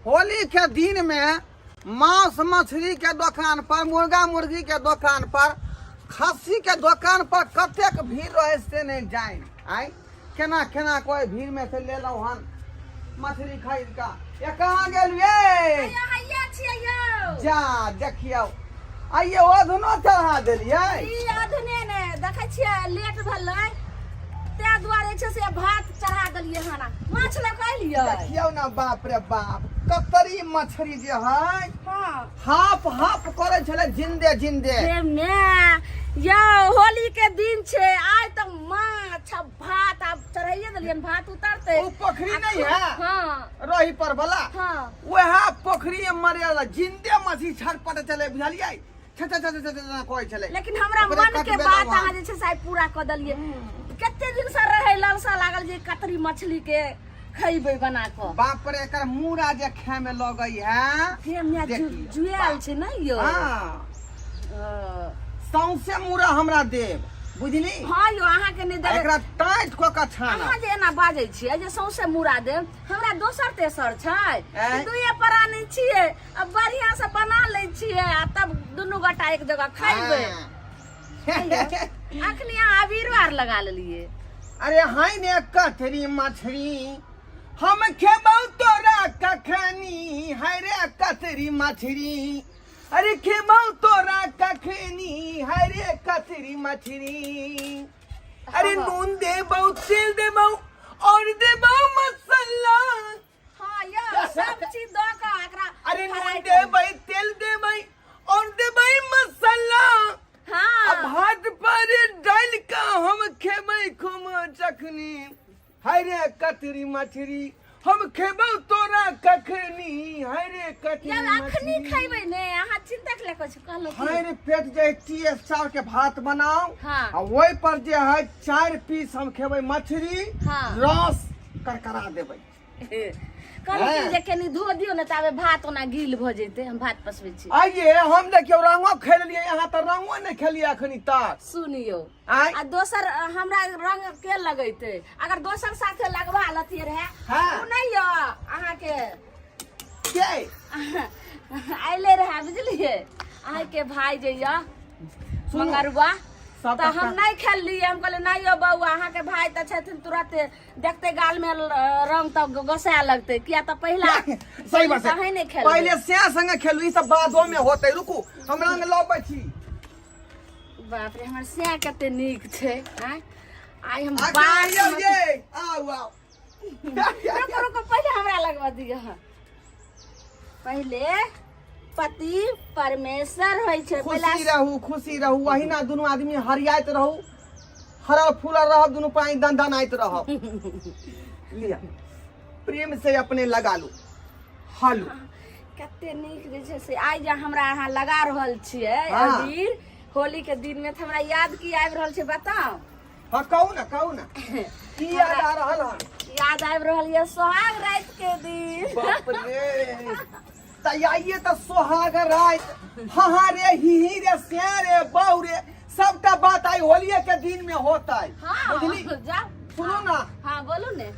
होली के दिन में मांस मछली के दोकान पर, मुर्गा मुर्गी के दोकान पर, खस्सी के दोकान पर कतेक भीड़ रहे से नहीं जाइन। आय केना केना कोई भीड़ में से लेलहुँ हन मछली खरीद का। ये कहाँ गेलिए? हैया छियै यौ। जा देखियौ, आइए अधनो चढ़ा देलियै। ई अधने ने देखै छियै, लेट भेलै ताहि दुआरे छै से भात चढ़ा देलियै हन। माछ लऽ कऽ एलियै। देखियौ ने, बाप रे बाप, कतरी मछली जे है हाफ हाफ करै छलै जिंदे जिंदे। हे my यौ, होली के दिन छै आइ तऽ माछ आ भात आब चढ़ाइए देलियन, भात उतरतै। ओ पोखरी नहीं है? हाँ। रही पर वाला? हाँ। वएह पोखरी में मरे जिंदे मछली छटपट चले, बुझलियै? छ छ छ छ छ कहै छलै। लेकिन हमरा ओकरे मन के कटबेलहुँ बात अहाँ। अहाँ जे छै से आइ पूरा कऽ देलियै। कते दिन से रहै लालसा लागल जे कतरी मछली के खैबै बना कऽ। बाप रे, एकर मूड़ा जे खाय में लगै है। हे my. देखियौ। जुआयल छै ने यौ? हाँ। अ, सौंसे मूड़ा हमरा देब, बुझली? हाँ यौ, अहाँके नहि देबै। एकरा टाइट कऽ कऽ छानब। अहाँ जे एना बाजै छियै जे सौंसे मुड़ा देब, हमरा दोसर तेसर छै? आँय? दुइये प्राणी छियै आ बढ़िया से बना लै छियै आ तब दुनू गोटा एक जगह खैबै। अखनी अहाँ अबीरो आर लगा लेलियै। अरे हाय ने कथरी मछली हम खेबौ तोरा कखनी, हाय रे कथरी मछली, अरे खेबौ तोरा कखनी, हाय रे कथरी मछली। अरे नून देबौ, तेल देबौ और देबौ मसाला। हाँ यौ, सब चीज दऽ कऽ एकरा अरे नून फ्राई करू। देबै, तेल देबै और देबै मसाला। आ भात पर डालि कऽ हम खेबै खूब चखनी, हाय रे कतरी मछली हम खेबौ तोरा कखनी, हाय रे कतरी यार अखनी मछली। खैबै ने, अहाँ चिंता के ले कहलहुँ की? हाय रे पेट जे टी स्टार के भात बनाओ आ ओहि पर जे है 4 पीस हम खेबै मछली। रस करकरा देबै। कहलहुँ कि जे कनि धो दियौ ने, ताबे भात ओना गील भऽ जेतै, हम भात पसबै छी। आइए हम देखियौ रंगो खेलियै, अहाँ तऽ रंगो नहि खेलियै अखनी तक। सुनियौ। आँय? आ दोसर हमरा रंग के लगेतै? अगर दोसर साथे लगवा लतियै रहे। ओ नहि यऽ अहाँके के आइले रहे, बुझलियै, अहाँके भाय जे यऽ सुनू, मंगरुआ। सब तऽ हम बच्चा- नहि खेललियै। हम कहलियै, नहि यौ बौआ, अहाँके भाय तऽ छथिन, तुरते देखते गाल में रंग तऽ गोसाए लगतै, किया तऽ पहिला सही बात अहीं है। नहि खेलबै। पहिले से संगे खेलू, ई सब बादो में होतै। रुकू, हम रंग लबै छी। बाप रे, हमर सैं कते नीक छै। आँय, आइ हम आगे बात आइयौ ये, आउ आउ। रुको रुको, पहिले हमरा लगवा दिअ। पहिले पति परमेश्वर होइ छै पहिला। खुशी रहू, खुशी रहू, अहिना दुनू आदमी हरियाइत रहू, हरल फूलल रहब, दुनू प्राणी दनदनाइत रहब। लिअ, प्रेम से अपने लगा लू हालू। कते नीक जे छै से आइ जे हमरा अहाँ लगा रहल छियै अबीर होली के दिन में, तऽ हमरा याद की आबि रहल छै बताउ? हाँ, कहू ना, कहू ना, की याद आ रहल हन? याद आबि रहल यऽ सोहाग राति के दिन। बाप रे, तऽ आइए तऽ सोहाग राति। हाँ हाँ रे, ही ही रे, से रे, बहु रे, सबटा बात आई होलिये के दिन में होतै। बुझली? जाउ। सुनू ना। हाँ, बोलू ने।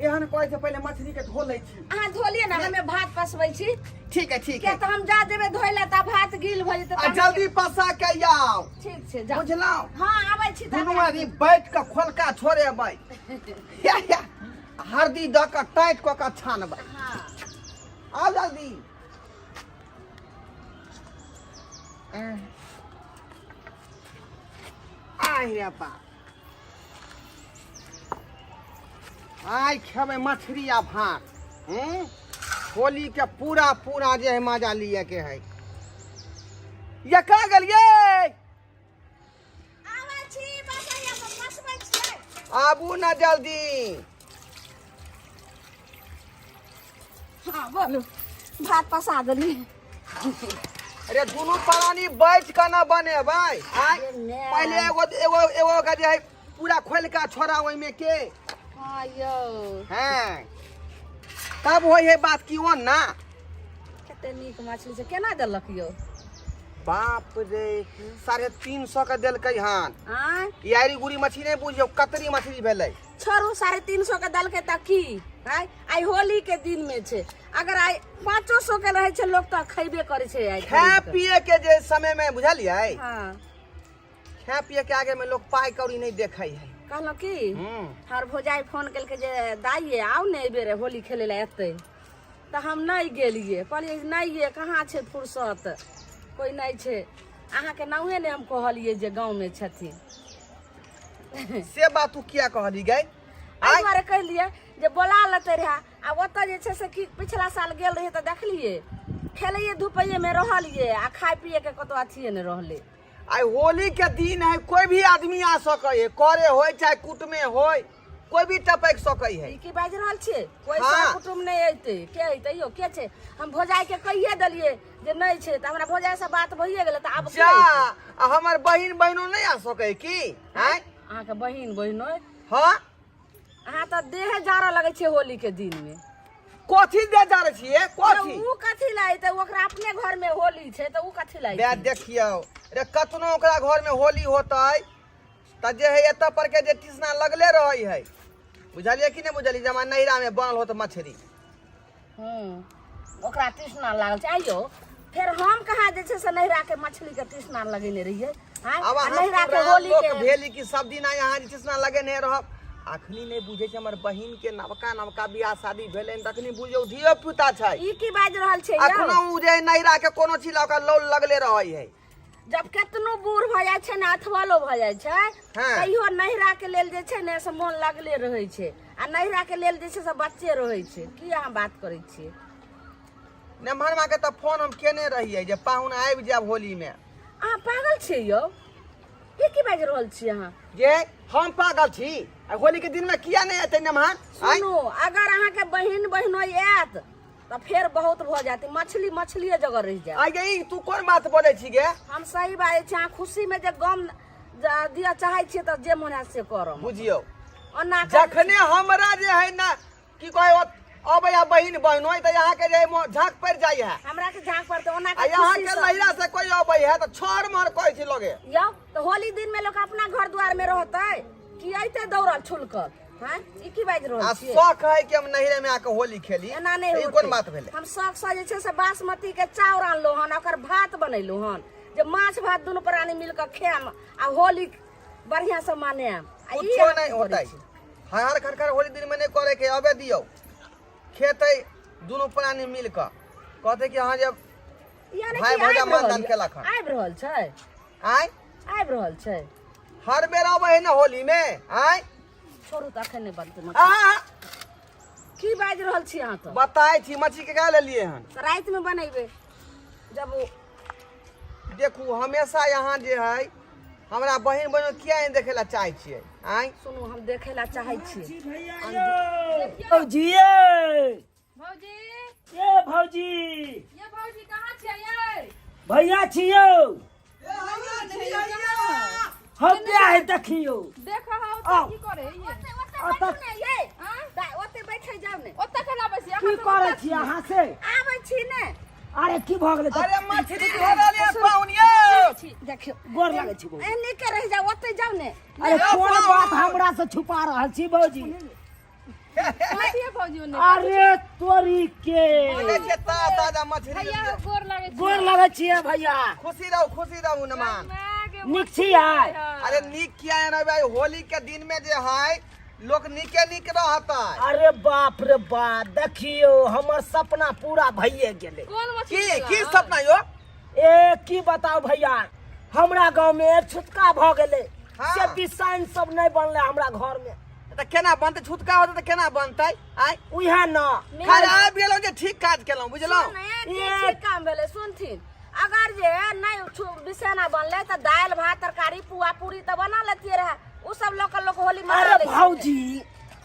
एहन कहै छै, पहिले मछली के धो लै छी। अहाँ धो लिअ ने, हमे भात पसबै छी। ठीक है, ठीक किया है। तऽ हम जा जेबै धोइ लए तऽ भात गील भऽ जेतै। आ जल्दी पसा के आउ। ठीक छै, जाउ। बुझलहुँ? हाँ, आबै छी तऽ। दुनू आदमी बैठ के खोलका छोड़ेबै, या, या। हरदी दऽ कऽ टाइट कऽ कऽ छानबै। आउ जल्दी। आहि रे बाप, आइ खेबै मछली आ भात। हूँ होली के पूरा पूरा जे है मजा लिए के है। ये कहाँ गेलियै? आबै छी, बस हैया पर पसबै छियै। आबू ना जल्दी। हाँ, बोलू, भात पसा देलियै। अरे दुनू प्राणी बैठ के ना बनेबै आइ? ने। पहिले एगो एगो एगो के जे है पूरा खोलि के छोड़ा ओहिमे के। हाँ यौ। हाँ, तब होइ है बात की ओ ना। कते नीक मछली छै, केना देलक यौ? बाप रे, 350 के देलकै हन। आँय? यारी गुड़ी मछली नहि बुझियौ, कतरी मछली भेलै। छोड़ू, 350 के देलकै तऽ की? आइ आइ होली के दिन में छै, अगर आइ 500 के रहै छै लोक तऽ खैबे करै छै आइ खाय खरीद कऽ। पिए के जे समय में बुझलियै, हँ, खाय पिए के आगे में लोग पाई कौड़ी नहीं देखै है। कहलहुँ की, हम्म। हमर भौजाइ फोन केलकै जे दाइये आउ ने एहि बेर होली खेलै लए एतै, तऽ हम नहि गेलियै। कहलियै नहि ये, कहाँ छै फुर्सत, कोइ नहि छै। अहाँके नामे नहि हम कहलियै जे गाँवमे छथिन। से बात तू किया कहली गई? एहि दुआरे कहलियै जे बोला लेते रहे। आ ओतऽ जे छै से की पिछला साल गेल रहियै तऽ देखलियै खेलैये धुपैये मे रहलियै आ खाय पिए के कतौ अथिये नहि रहलै। आइ होली के दिन है, कोई भी आदमी आ सकै है, करे होय चाहे कुटमे होय, कोई भी टपक सकै है। ई की बाजि रहल छियै? कोई हाँ। सर कुटुम नहि अयतै, के अयतै यौ, के छै? हम भौजाई के कहिए देलियै जे नहि छै, तऽ हमरा भौजाई से बात भइए गेलै, तऽ आब के जा अयतै? आ हमर बहिन बहिनो नहीं आ सकै की? आँय? अहाँके बहिन बहिनो? हाँ। अहाँ तऽ देहे जारऽ लगै छै होली के दिन में। कथी दे जा रहल छियै? कथी? उ कथी लए अयतै? ओकरा अपने घर में होली छै तऽ उ कथी लए बे अयतै? देखियौ रे, कतनो ओकरा घर में होली होतै तऽ जे है एतऽ पर के जे टिसना लगले रहै है, बुझलियै कि नहि बुझलियै? जमा नैहरा में बनल होत मछली। ओकरा तृष्णा लागल छै। आइयो फेर हम कहाँ जे छै से नैहरा के मछली के तृष्णा लगेने रहियै? आँय? आब आ अहाँ नैहरा के पुरान होली लोक के भेली कि सब दिन यहाँ जे तृष्णा लगेने रहब। अखनी नहि बुझै छै, हमर बहिन के नवका नवका बियाह शादी भेलै तखनी बुझियौ धियो पुता छै। ई की बाजि रहल छै यौ? अखनो उ जे नैहरा के कोनो चीज लऽ कऽ लौल लगले रहै है। जब केतनो बूढ़ भऽ जाइ छै ने, अथवलो भऽ जाइ छै, हाँ। तैयो नैहरा के लेल जे छै ने से मोन लगले रहै छै, आ नैहरा के लेल जे छै से बच्चे रहै छै। की अहाँ बात करै छियै? नेम्हरमा के तऽ फोन हम केने रहियै जे पाहुन आबि जायब होली में। अहाँ पागल छियै यौ? ई की बाजि रहल छियै अहाँ? जे हम पागल छी? आ होली के दिन में किया नहि एतै नेम्हर? आँय? सुनू, अगर अहाँके बहिन बहिनोइ आयत तऽ फेर बहुत भऽ जायत, मछली मछलिए जगह रहि जायत। आइ गे, ई तू कोन बात बोलै छी गे? हम सही बाजै छी। अहाँ खुशी में जे गम दिअ चाहै छियै तऽ जे मोन हैत से करब। बुझियौ, ओना जखने हमरा जे है ना की कहे अबै आ बहिन बहनोइ तऽ यहाँ के जे झाँक पड़ि जाइ है। हमरा के झाँक पड़तै ओना आ के यहाँ खुशी के सँ। लहिरा से कोई अबै है तऽ छर मर कहै छी लगे। यौ, तऽ होली दिन में लोक अपना घर द्वार में रहतै कि अयतै दौड़ल छुलकल? हैं, ई की बाजि रहल आ छियै? शौक है कि हम नैहरे में आके होली खेली। एना नहि ई होतै। कोन बात भेलै? हम शौक से जे छै से बासमती के चाउर आनलहुँ हन, ओकर भात बनेलहुँ हन जे माछ भात दुनू प्राणी मिल कऽ खायब आ होली बढ़िआँ से मनायब। आ ई कुछो अहाँ नहीं की करै होतै। छी? हर खरखर होली दिन में नहीं करे के, अबे दियौ खेतै दुनू प्राणी मिल कऽ, कहतै कि अहाँ जब यानी भाई कि भौजा आबि मानदान रहल केलक हन। आबि रहल छै? आँय? आबि रहल छै। हर बेर अबै है ने होली में। आँय? छोड़ू तऽ अखन नहि बनतै मछली। आहा! की बाजि रहल छी अहाँ तऽ? बताय छी, मछली के का लेलियै हन? तऽ रातिमे बनेबै जब ओ देखू, हमेशा यहाँ जे है हमरा बहिन बहिन किया नहि देखे ला चाहै छियै? आँय? सुनू, हम देखै लए चाहै छियै। भौजी ये। भौजी। ए भौजी। ये भौजी, कहाँ छियै ये? भैया छियौ। हम क्या है देखियौ। देखो हौ आउ। की करे ये? ओते ओते बैठू ने ये। दाइ, ओते बैठे जाउ ने। ओते केना बैसी? की करै छी अहाँ से? आबै छी ने। अरे की भऽ गेलै? अरे मछली धरल ये पाहुन ये। देखियौ, गोर लागै छी भौजी। एने के रहि जाउ, ओते जाउ ने। अरे कोन बात हमरा से छुपा रहल छी भौजी? कथी भौजी ओने? अरे तोरी के। देखै छियै, ताजा ताजा मछली। भैया, गोर लागै छी। गोर लागै छियै भैया। खुशी रहू, खुशी रहू नमान। नीक छी आइ? अरे नीक किया एना भाई, होली के दिन में जे है लोक नीके नीक रहता। अरे बाप रे बाप, देखियौ हमर सपना पूरा भइए गेलै। कोन मछली? की की सपना यो? ए की बताउ भैया, हमरा गांव में एक छुटका भऽ गेलै। हाँ। से बिसाइन सब नहि बनलै हमरा घर में। तऽ केना बनतै? छुतका होतै तऽ केना बनतै? आय? उएह न। खैर आबि गेलहुँ जे ठीक काज केलहुँ, बुझलहुँ? सुन, ए, की ठीक काम भेलै? सुनथिन, अगर जे नहि बिसैना बनलै तऽ दालि भात तरकारी पुआ पूरी तऽ बना लेतियै रहे, उ सब लऽ कऽ लोक होली मना अरे लै छै। भौजी,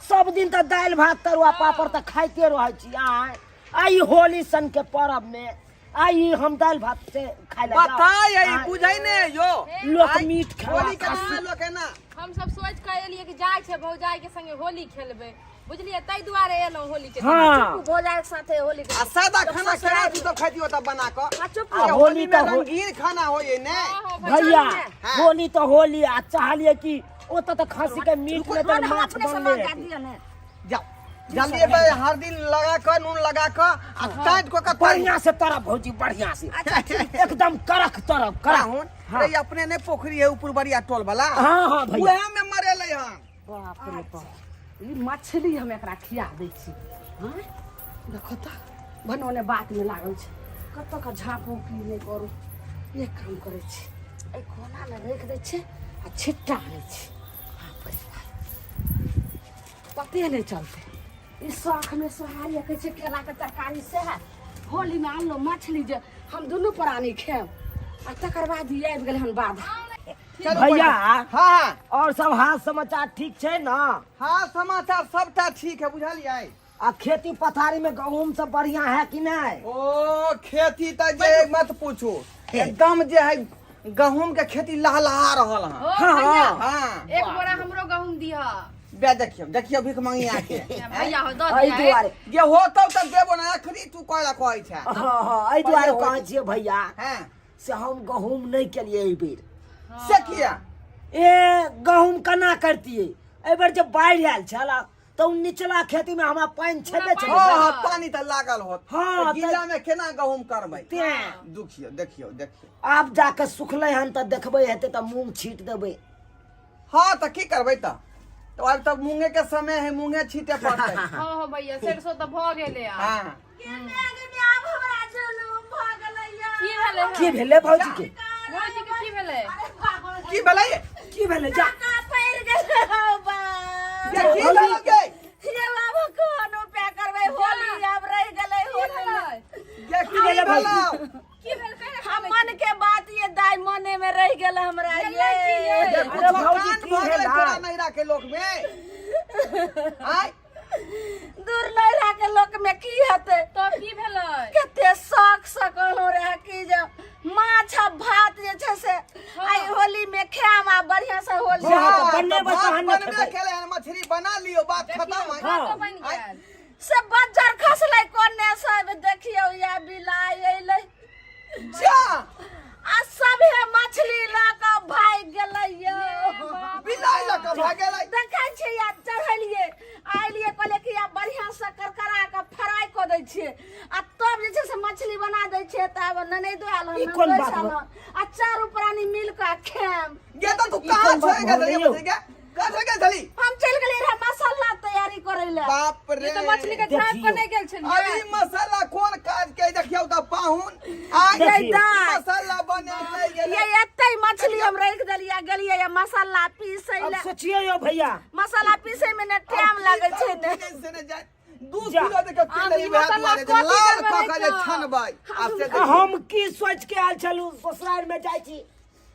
सब दिन तऽ दालि भात तरुआ पापड़ तऽ खाइते रहै छी। आय आई होली सन के परब में आई हम दालि भात से खाय लए जाउ? बताय ई आँय, बुझै ने यो। लोक आँय, मीट खेला होली के दिन में खस्सी। लोक एना हम सब सोच के एलियै कि जाइ छै भौजाई के संगे होली खेलबै, बुझलियै? ताहि दुआरे एलहुँ होली के दिन। हाँ। भौजाई के साथे होली के आ सादा खाना केना तू सब खाइ ओतऽ बना कऽ? आ चुप। आ अरे होली होली में तऽ रंगीन खाना होइए ने। हाँ, भैया। भैया। हाँ। होली तऽ होली, आ चाहलियै कि ओतऽ तऽ खस्सी के मीट नहि तऽ हम माछ अपने से बनले लऽ जा हेतै। दिअ ने। जाओ। जल्दी पे हरदी लगा कऽ नून लगा कऽ आ टाइट कऽ कऽ तर बढ़िया से तरब भौजी बढ़िया से एकदम कड़क तरब कड़क पाहुन हाँ। अरे अपने ने पोखरी है ऊपर टोल वाला हाँ हाँ भैया उहे में मरेलै हन बाप रे बाप ई मछली हम एकरा खिया दै छी हँ देखो तऽ बनौने बातमे लागल छै कतऽ के झाँपू की नहि करू एक काम करै छी एहि कोनामे राखि दै छियै आ छिट्टा आनै छी बाप रे बाप पते नहि चलतै ई शौखमे सोहारी कहै छै केलाके तरकारी सएह होलीमे आनलहुँ मछली जे हम दुनू प्राणी खायब आ तकर बाद ई आबि गेलै हन बाधा चलू भैया। हाँ हाँ और सब हाल समाचार ठीक छै ना हाँ समाचार सबटा ठीक है बुझलियै आ खेती पथारी में गहूम सब बढ़िया है कि नहीं ओ खेती तऽ जे मत पूछू एकदम जे है गहूम के खेती लहलहा रहल हन ओ हाँ, भैया हाँ एक बोरा हमरो गहूम दिह बे देखियौ देखियौ भीख मांगी आके भैया हो दऽ एहि दिह दुआरे जे होतौ तऽ देबो ना अखनी तू कहला कहै छै हाँ हाँ एहि दुआरे कहै छियै भैया हैं से हम गहूम नहि केलियै एहि बेर से किया ए गहूम केना करतियै एहि बेर जे बाढ़ि आयल छल तऽ ओ निचला खेती मे हमरा पानि छेबे छलै हाँ हाँ पानी तऽ लागल होत हाँ, तऽ गीला में केना गहूम करबै तें देखियौ देखियौ देखियौ आब जाके सुखलै हन तऽ देखबै हेतै तऽ मूँग छीट देबै हाँ तऽ की करबै तऽ तो आब तऽ मूंगे के समय है मूंगे छीटे पड़तै हाँ हाँ भैया सरसों तऽ भऽ गेलै आब हाँ की भेलै की भेलै भौजी के भौजी के की भेलै की भेलै की भेलै जा ये की भेलै गे ये की भेलै भेलै की भेल कहि हम मन के बात ये दाई मने में रह गेल हमरा ये ये अरे कुछो भौजी, कांड की भऽ गेलै भेलै? तोरा नैहरा के लोक में आय दूर नैहरा के लोक में की हेतै तऽ की भेलै कते शौक से कहलहुँ रहे कि जे माछ आ भात जे छै से आइ होली में खायब आ बढ़िया से होली हाँ, जा, तऽ बनेबै तऽ तहन ने भात बनबे खेबै। केलै हन मछली बना लियौ बात खत्म है हाँ। भातो बनि गेल से बज्जर खसलै कोने सब देखियौ या बिलाइ अयलै जा आ सभे मछली लऽ कऽ भागि गेलै यौ बिलाइ लऽ कऽ भागेलै देखै छियै आ चढ़ेलियै आइलियै कहलियै कि आब बढ़िआँ से करकरा कऽ फ्राइ कऽ दै छियै आ तब जे छै से मछली बना दै छियै तब ननैदो आयल हन ई कोन ननदोइस बात आयल हन आ चारू प्राणी मिल कऽ खायब गे तऽ तू ई कहाँ कोन बात छोड़ि गेल भऽ छली गेलै यौ? मछली के कहाँ छोड़ि गेल छली हम चलि गेलियै रहए मसाला तैयारी करै लए बाप रे ई तऽ मछली के झाँपि कऽ नहि गेल छलियै अभी मसाला कोन काज के देखियौ तऽ पाहुन आइ देखियौ। मसाला बने नहि गेलै ये एते मछली हम राखि देलियै गेलियै ये मसाला पीसै अब लए सोचियौ यौ भैया मसाला पीसै मे ने टाइम लागै छै ने से ने जाय दू जा। किलो देखियौ तेल आब ई ई वएह मसाला दुआरे जे कथी लाल करबै कऽ कऽ जे तऽ? छनबै आ से आ देखियौ हम की सोच के आयल छलहुँ ससुरारि में जाइ छी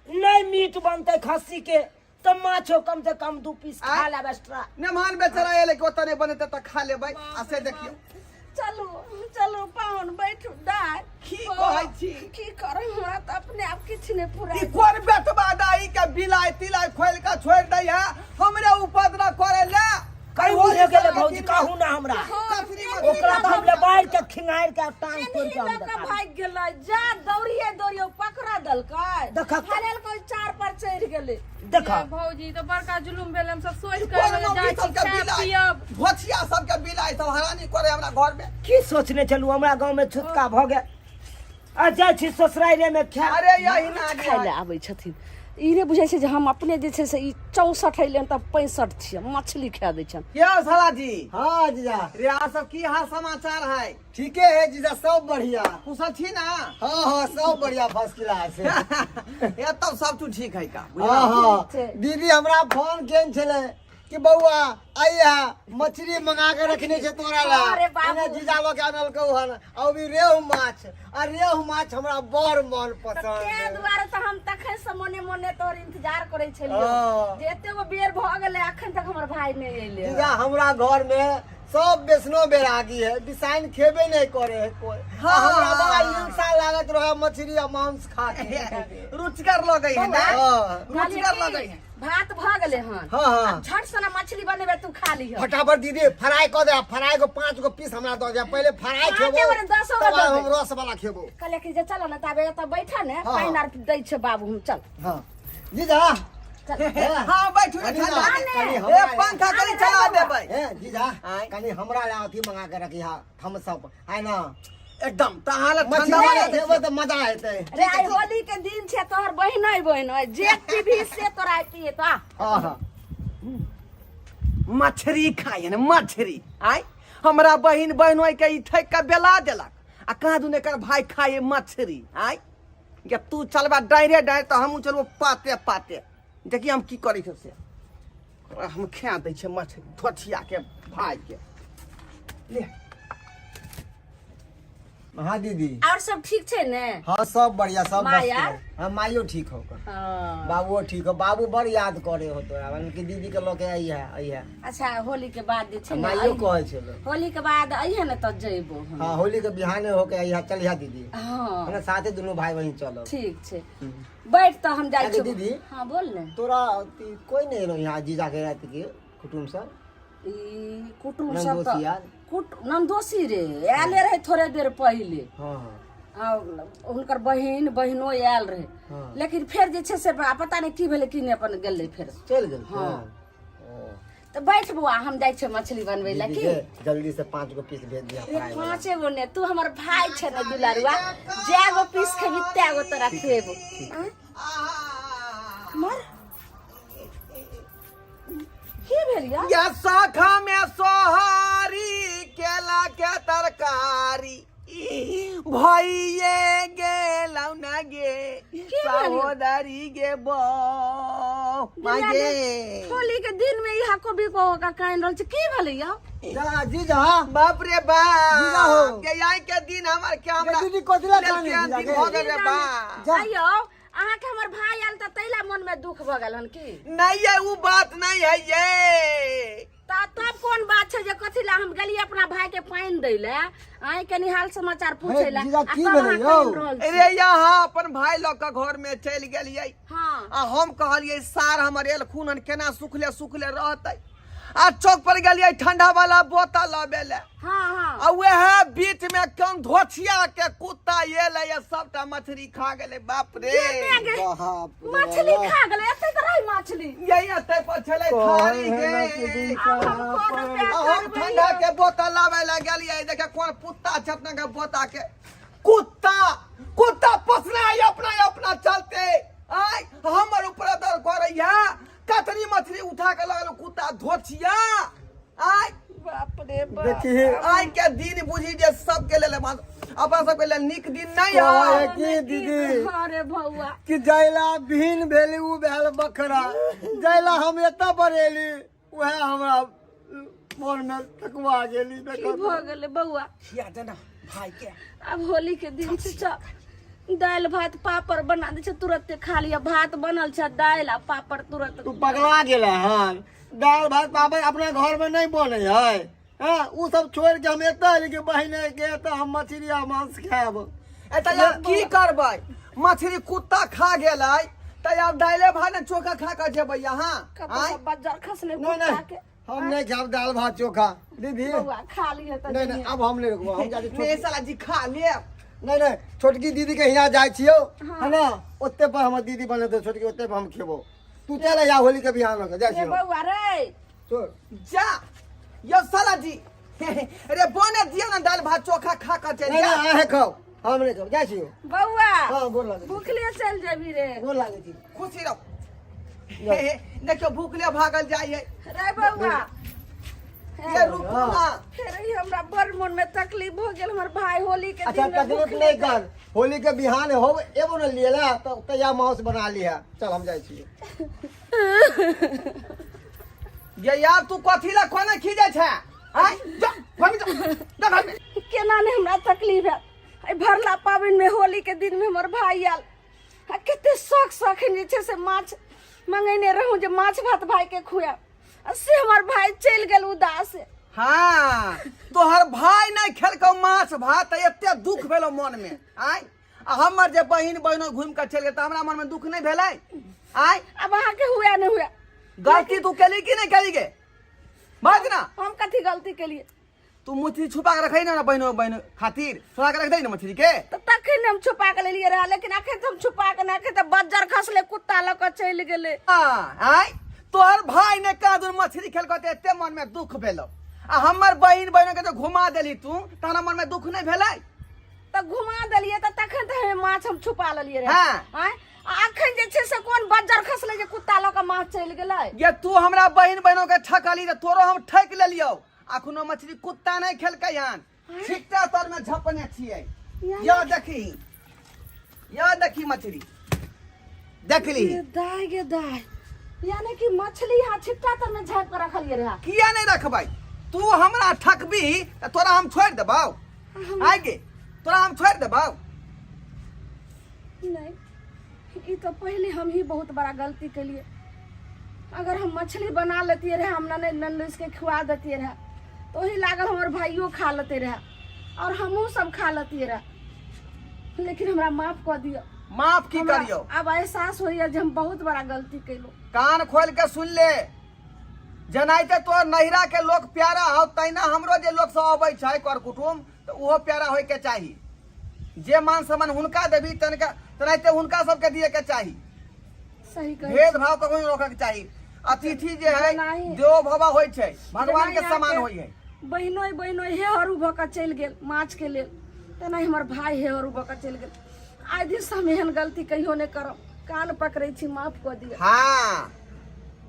नहि मीट बनतै खस्सी के तऽ माछो कम से कम दू पीस खा आँय? लेब एक्स्ट्रा मेहमान बेचारा एलै कि ओतऽ नहि बनेतै तऽ खा लेबै आ से देखियौ चलू चलू पाहुन बैठू दाय की कहै छी? की करू हमरा तऽ अपने आप किछु नहि पूरा ई कोन बेटबा दाई के बिलाय तिलाय खोलि कऽ छोड़ि दै है हमरे उपद्रव करे ले कहू भे गेलै भौजी कहू ना हमरा कथरी मछली ओकरा तऽ हम लेबारि के खिंगारि के टांग तोड़ि के हम लऽ कऽ देखा भागि गेलै जा दौड़िए दौड़िए पकड़ा देलकै देखक। हरेलकै चार पर चढ़ि गेलै देख ये भौजी ई तऽ बड़का जुलुम भेल हम सब सोचि कऽ कोन एलहुँ जे मौगी जाइ छी सबके खायब बिलाय पियब भोछिया सबके बिलाय सब हरानी करे हमरा घर में की सोचने छलहुँ हमरा गाँव में छुतका भऽ गेल आ जाइ छी ससुराइरे में खाय अरे यही ना खाय लए आबै छथिन ई नहि बुझै छै जे हम अपने जे छै से ई 64 अयलै तऽ 65 छियै मछली खाए दै छनि यौ साला जी हाँ जीजा रे अहाँ सब की हाल समाचार है ठीके है जीजा सब बढ़िया कुशल छी ना हाँ हाँ सब बढ़िया फर्स्ट क्लास है ये तब सब तू ठीक है का हाँ हाँ दीदी हमरा फोन केने छलै कि बौआ आइया मछली मंगा के रखने छे तोरा ला अरे बाबू। एने जीजा लोग आनलकौ हन आ भी रेहू माछ आ रेहू माछ हमरा बड़ मन पसंद तें है। दुआरे तऽ हम तखन से मोने मोने तोहर इंतजार करै छलियौ हँ। जे एते गो बेर भऽ गेलै अखन तक हमर भाय नहि एलै जीजा हमरा घर में सब वैष्णो बैरागी है बिसाइन खेबे नहीं करे है कोई हाँ। हमरा बड़ा हिंसा लागत रहे मछली आ मांस खा के रुचकर लगै है ना हाँ। रुचकर लगै है भात भऽ गेलै हन हाँ, हाँ। आब झट से मछली बनेबै तू खा लिह फटाफट दीदी फ्राई कऽ दे फ्राई को पाँच गो पीस हमरा दऽ दे पहले फ्राई पाँचे खेबो गोरे दसो गो तब दऽ हम रस वाला खेबो कहलियै कि जे चल ने ताबे एतऽ बैठा ने हाँ। पानि आर दै छै बाबू हम चल हाँ जीजा चल हाँ बैठू ने कनी ठंडा ना, के। कनी ए हमरा पंखा कनी चला देबै हे जीजा आँय। कनी हमरा ला अथी मंगा के रखी हा थम्स अप आय ना एकदम तहाँ ला ठंडा मछली वाला खेबै तऽ मजा एतै रे आइ होली के दिन छै तोहर बहिन बहिन जे पीबी से तोरा आइ पिए तो आ हाँ हाँ मछरी खाइ ने मछरी आय हमरा बहिन बहनोई के ई ठैक के बेला देलक आ कहाँ दुने एकर भाई खाए मछरी आय जब तू चलबा डायरे डायर तऽ हमहूँ चलबो पाते पाते देखी हम की करै छियौ से ओकरा हम खा दै छियै मछरी धोथिया के भाई के ले हाँ दीदी और सब ठीक छै ने हाँ सब बढ़िया सब माँ मस्त यार? है। हाँ माइयो ठीक हो हाँ। बाबुओ ठीक हो बाबू बड़ याद करे हो तोरा बल्कि दीदी के लऽ के आई है आई है अच्छा होली के बाद जे छै ने माइयो अइहे। कहै छलै होली के बाद अइहे ने तऽ जइबो हम हाँ होली के बिहाने होके आई है चलिहा दीदी हाँ हमरा साथे दुनू भाई बहिन चलब ठीक छै बैठ तऽ हम जाइ अरे छी दीदी। हाँ बोल ने तोरा अथी कोई नहीं एलो यहाँ जीजा के रात के कुटुम्ब सब ई कुटुम्ब सब ननदोसी तऽ यार। कुट ननदोसी रे आयले रहे थोड़े देर पहिले हाँ हाँ आ हुनकर बहिन बहिनो आयल रहे हाँ। लेकिन फेर जे छै से पता नहि की भेलै की नहि अपन गेलै फेर चलि गेल हाँ। तऽ बैठ बौआ हम जाइ छियै मछली बनबै लए दीदी की के जल्दी से 5 गो पीस भेज दिया रे फ्राई वाला। पाँचे गो ने तू हमर भाई छै ने दुलारुआ जै गो पीस खेबी तै गो तोरा खुएबो आँय? मर की भेल या या शाखा में सोहारी केला के तरकारी भइए गेलौ न गे भेल यौ? सहोदरी गे बौ मागे होली के दिन में यहाँ कोबी को का कान रहल छै की भेलै यौ जा जीजा बाप रे जीजा हो। बाप के आई के दिन हमर के हमरा दीदी कथी ला लेल कानै केहन जीजा दिन के? भऽ गेल रे बाप जा। आइयो अहाँके हमर भाई आयल तऽ तैला मन में दुख भऽ गेल हन की नहीं ये उ बात नहीं है ये तऽ तब कोन बात छै जे कथी ला हम गेलियै अपना भाई के पानि दै ले अहीं के हाल समाचार पूछै ले जीजा, आ की तब भेलै अहाँ यौ? कानि रहल छी। अरे यहाँ अपन भाई लऽ कऽ घर में चलि गेलियै हाँ आ हम कहलियै सार हमर एलखुन हन केना सुखले सुखले रहतै आ चौक पर गेलियै ठंडा वाला बोतल लबे ले हाँ हाँ आ वएह बीच में कम धोछिया के कुत्ता एलै आ सबटा मछली खा गेलै बाप रे बाप रे मछली खा गेलै एते तऽ रहै मछली यही एते पर छलै थारी कहै गे ना कि दिन आब हम कोन उपाय आ हम करबै ठंडा के बोतल लाबै लए गेलियै देखे कोन कुत्ता छै अपना के बोता के कुत्ता कुत्ता पोसने है अपना अपना चलते आय हमर ऊपर दर करैया कतरी मछली उठा के लगल कुत्ता धोछिया आय बाप रे बाप देखी आय के दिन बुझी जे सबके लेल अपन सबके लेल नीक दिन नहीं कहै है की दीदी अरे भौआ कि जैला भीन भेली उ भेल बकरा जैला हम एतऽ बरेली उएह हमरा मन में ठकुआ गेली की देखो भऽ गेलै बौआ खिया देना भाई के आब होली के दिन छै चल दालि भात पापड़ बना दै छै तुरते खा लिअ भात बनल छै दालि आ पापड़ तुरंत तू पगला गेल हन दालि भात पापड़ अपना घर में नहीं बने है हाँ उ सब छोड़ के हम एतऽ एली कि बहिने के एतऽ हम मछली आ मांस खायब ए तऽ आब की करबै मछली कुत्ता खा गेलै तऽ आब दालि भात ने चोखा खा कऽ जेबै अहाँ कतऽ आँय? बज्जर खसलै नहीं कुत्ता नहीं के हम नहीं खायब दालि भात चोखा दीदी बौआ खा लिअ तऽ नहीं नहीं अब हम नहीं रुकबो हम जाके ने छोटकी साला जी खा लेब नहीं नहीं छोटकी दीदी के यहाँ जाइ छियौ है ना ओते पर हमर दीदी बनेतै छोटकी ओते पर हम खेबो तू चल आ होली के बिहान होके जाइ रे छियौ बौआ रे छोड़ जा यो साला जी अरे बने दियौ ने दालि भात चोखा खा कऽ चलि नहीं जा नहीं अहें खाओ हम नहीं खाओ जाइ छियौ बौआ हाँ गोर लागै छी भूखले चलि जेबी रे गोर लागै छी खुशी रहो देखियौ भूखले भागल जाइ है रे बौआ ये रुकू ना फेर ई हमरा बड़ मन में तकलीफ हो गेल हमर भाई होली के अच्छा दिन में तकलीफ भूखले नहीं कर होली के बिहान हो एगो न लिए ला तो तैया मांस बना लिया चल हम जाइ छियै ये यार तू कथी ला कोना खींचे छै आय जा घर में जा जा घर में केना ने हमरा तकलीफ है एहि भरला पाबनि में होली के दिन में हमर भाई आयल आ कते शौक शौखिन जे छै से माछ मंगेने रहूं जे माछ भात भाई के खुआब आ से हमर भाई चलि गेल उदास हाँ तोहर भाई नहीं खेलकौ माछ भात तऽ एते दुख भेलौ मन में आय आ हमर जे बहिन बहिनो घुमि कऽ चलि गेल तऽ हमरा मन में दुख नहीं भेलै आय आब अहाँके हुए नहि हुए गलती तू केली कि नहीं केली गे बाज ना हम कथी गलती केलिए तू मछली छुपा के रखै ना बहिनो बहिन खातिर छोड़ा के रख दे ना मछली के। तऽ तखन हम छुपा के लेलियै रहे, लेकिन अखन तऽ हम छुपा के नहि, अखन तऽ बज्जर खसलै, कुत्ता लऽ कऽ चलि गेलै। आय तोहर भाई ने कहा दूर मछली खेलको ते एते मन में दुख भेलो, आ हमर बहिन बहिन के जो घुमा देली तू, तहन मन में दुख नहीं भेलै? तऽ घुमा देलियै तऽ तखन तऽ हमे माछ हम छुपा लेलियै रहे। हाँ। आँय, आ अखन जे छै से कोन बज्जर खसलै जे कुत्ता लऽ कऽ माछ चलि गेलै? ये तू हमरा बहिन बहिनो के ठकली तऽ तोरो हम ठकि लेलियौ। अखनो मछली कुत्ता नहीं खेलकै हन, छिट्टा तर में झपने छियै। यो देखी, यो देखी मछली देखली। गे दाय गे दाय, यानी कि मछली यहाँ छिट्टा तर में झाँपि के रखलियै रहे। किया नहीं रखबै? तू हमरा ठकबी तऽ तोरा हम छोड़ि देबौ? आइ गे तोरा हम छोड़ि देबौ? नहीं, ई तो पहले हम ही बहुत बड़ा गलती केलिए। अगर हम मछली बना लेतियै रहे, हम ननद ननदोस के खुआ देतियै रहे, तो वही लागल हमर भाइयो खा लेते रहे और हमहूँ सब खा लेतियै रहे। लेकिन हमरा माफ कऽ दिअ। माफ की हमरा करियौ? आब एहसास होइए जे हम बहुत बड़ा गलती केलहुँ। कान खोल के सुन ले, जेनाहिते तोहर नैहरा के लोक प्यारा हो, तहिना हमरो जे लोक सब अबै छै कर कुटुम, तऽ ओहो प्यारा होय के चाही। जे मान सम्मान हुनका देबी तनका तेनाहिते हुनका सबके दिए के चाही। सही कहै छी। भेदभाव कखनो नहि रखके चाही। अतिथि जे है जेनाही- देवो भवा होइ छै, भगवान के जेनाही समान अहाँके होइ है। बहिनोइ बहिनोइ हे हरू भऽ कऽ चलि गेल माछ के लेल, तेनाही हमर भाय हे हरू भऽ कऽ चलि गेल। आइ दिनसँ हम एहन गलती कहियो नहि करब। कान पकड़ै छी, माफ कऽ दिअ। हाँ,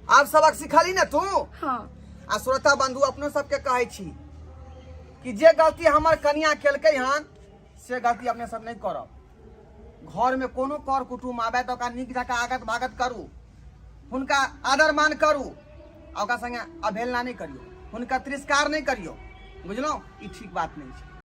आब सबक सिखली ने तू? हाँ। आ श्रोता बंधु, अपनो सबके कहै छी कि जे गलती हमर कनिया केलकै हन से गलती अपने सब नहि करब। घर में कोनो कर कुटुम आबे तऽ ओकरा नीक जकाँ आगत भागत करू, हुनका आदर मान करू, आ ओकरा संगे अवहेलना नहि करियौ, हुनका तिरस्कार नहि करियौ। बुझलहुँ? ई ठीक बात नहि छै।